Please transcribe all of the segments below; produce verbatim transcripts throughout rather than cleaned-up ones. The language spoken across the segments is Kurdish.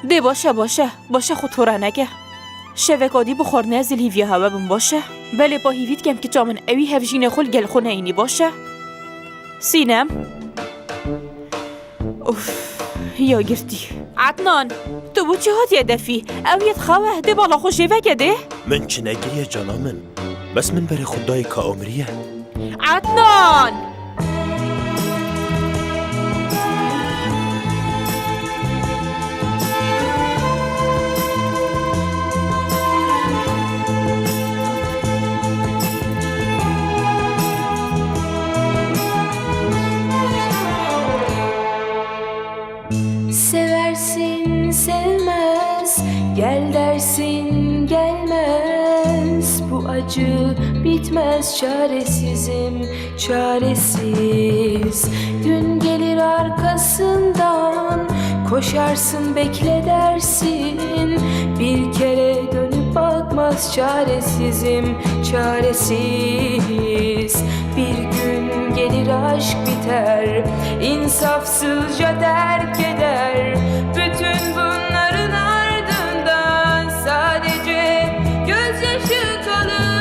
Dê baş e, baş e, baş e, xwe tora neke. Şeveka dî bi xwarinê ez ê li hîviya hewe bim, baş e? Belê pa hîvî dikem kiça min, ewî hevjînê xwe li gel xwe neyînî, baş e? Sînem. Of, ya girtî. Ednan, tu bo çi hatiye defî? Ew yê dixewe, dê bala xwe jê veke dê. Min çi negiriye cana min. Bes min berê xwe dayî ka omiriye. Ednan! Seversin sevmez, gel dersin gelmez. Bu acı bitmez, çaresizim, çaresiz. Gün gelir arkasından, koşarsın bekle dersin. Bir kere dönüp bakmaz, çaresizim, çaresiz. Bir gün gelir aşk biter, insafsızca terk eder. Bütün bunların ardından sadece gözyaşı kalır.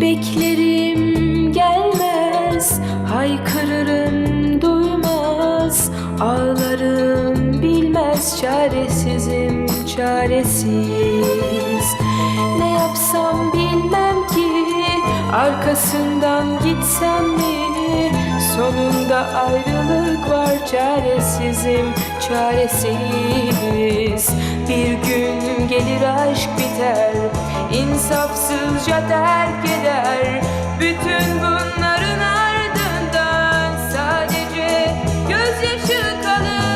Beklerim gelmez, haykırırım duymaz, ağlarım bilmez, çaresizim çaresiz. Ne yapsam bilmem ki, arkasından gitsem mi? Sonunda ayrılık var, çaresizim çaresiz. Bir gün gelir aşk biter, insafsızca terk eder. Bütün bunların ardından sadece gözyaşı kalır.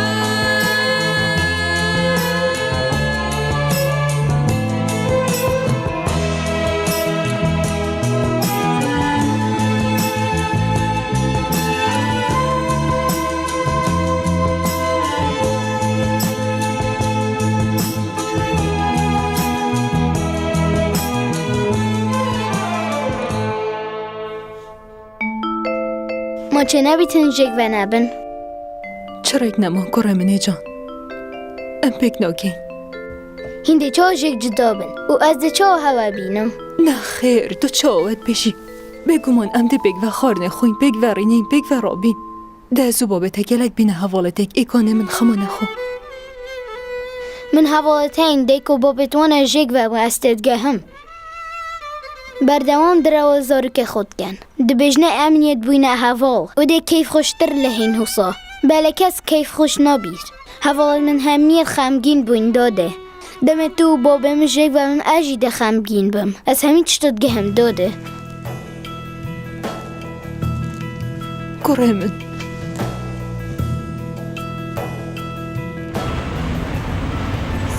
Ma çênebîtin jêk venebin? Çi rêk nema kurê min ê can. Em pêk nakên. Hîn dê çawa jêk cuda bin û ez dê çawa hewe bînim? Nexêr, tu çawa we dibêjî? Bêguman em dê pêk vexwarinê xwîn, pêk verînîn, pêk verabîn. De ez û babê te gelek bîne hevalêtek, ê kanê min xema nexwe. Min hevalêteyên dayik û babê wan e jêk vebû, ez têdigehim. Berdewam di rewa zarokê xwe dikin. Dibêjne em yê dibûyne heval û dê keyfxweştir lehîn husa. Belê kes keyfxweş nabîr. Hevalên min hemiyê xemgîn bûyn dadê. Demê tu û babê min jêk vebin ez jî dê xemgîn bim. Ez hemî tişt digihim dadê. Kurê min.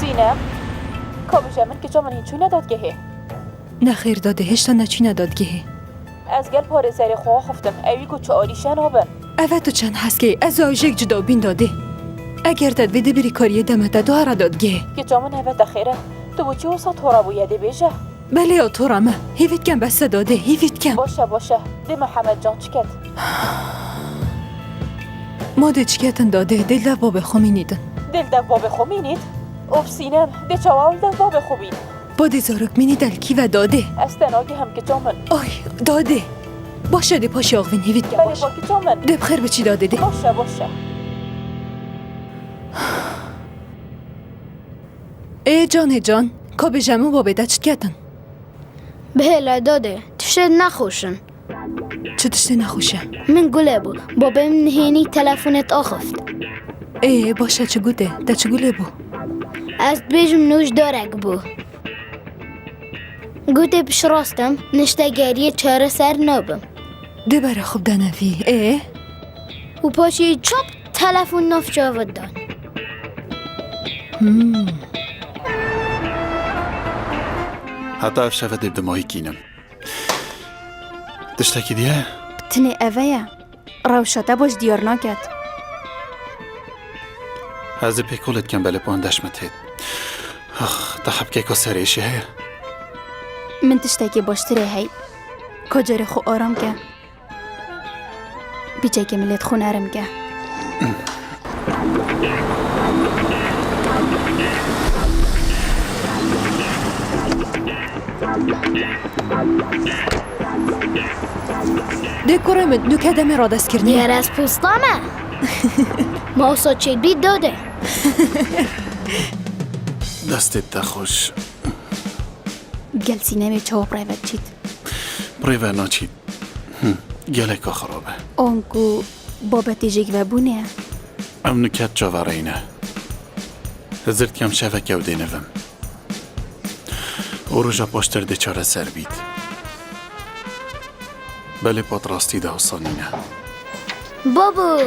Sînem, ka bije min kiça min hîn çûne dadgehê? Nexêr dadê, hêşta neçûne dadgehê. Ez gel parêzerê xwe axiftim, ewî got çi alîşe nabin. Eve tu çend hez key, ez û ew jêk cuda bîn dadê. Eger te divê dê birîkariyê deme te, tu here dadgehê. Kiça min eve te xêr e. Tu bo çi wisa tora bûye dê bêje? Belê ya tora me. Hêvî dikem bes e dadê, hêvî dikem. Baş e, baş e. Dê Mihemed can çiket. Ma dê çiketin dadê, dê li dev babê xwe mînîtin. Dê li dev babê xwe mînît? Of Sînem, dê çawa ew li dev babê xwe bîn? Pa dê zarok mînî te li kî ve dadê? Ez te nagihim kiça min. Ay, dadê. Baş e dê paşê axivîn hêvî dike. Belê baş e. Pa kiça min. Dê bi xêr biçî dadê dê. Baş e, baş e. Ê canê can, ka bêje min babê te çi diketin? Bihêle dadê, tiştê nexweş in. Çi tiştê nexweş e? Min gulê bû. Babê min hênî telefonê diaxift. Ê, baş e, çi gotê? Te çi gulê bû? Ez dibêjim nûjdarek bû. Gotê piştrast im, niştegeriyê çareser nabim. Dê bere xwe bidene vî. Ê? Û paşê çap telefon nav çavan dan. Hmm. Heta ev şeve dê bi dimahî kînim. Tiştekî diye? Tinê eve ye. Rewşa te baş diyar naket. Ez ê pêkolê dikim belê wan deşmet hêt. Ax, te hebkêka serêşê heye? Min tiştekî baştirê hey. Ka carê xwe aram ke. Bîçekê milêt xwe nerim ke. Dê kurê min, nûke demê radestkirinê. Diyar ez posta me. Ma wisa çêdbî dode. Destê te xweş. Gel sînemê çawa bi rê ve diçît? Bi rê ve naçît. Hm, geleka xirab e. Anku babetê jêk vebûnê ye. Em niket çavereyne. Hizir dikem şeveke ew dê nivim. Û roja paştir dê çareser bît. Belê pat rastî de wisa nîne. Babo,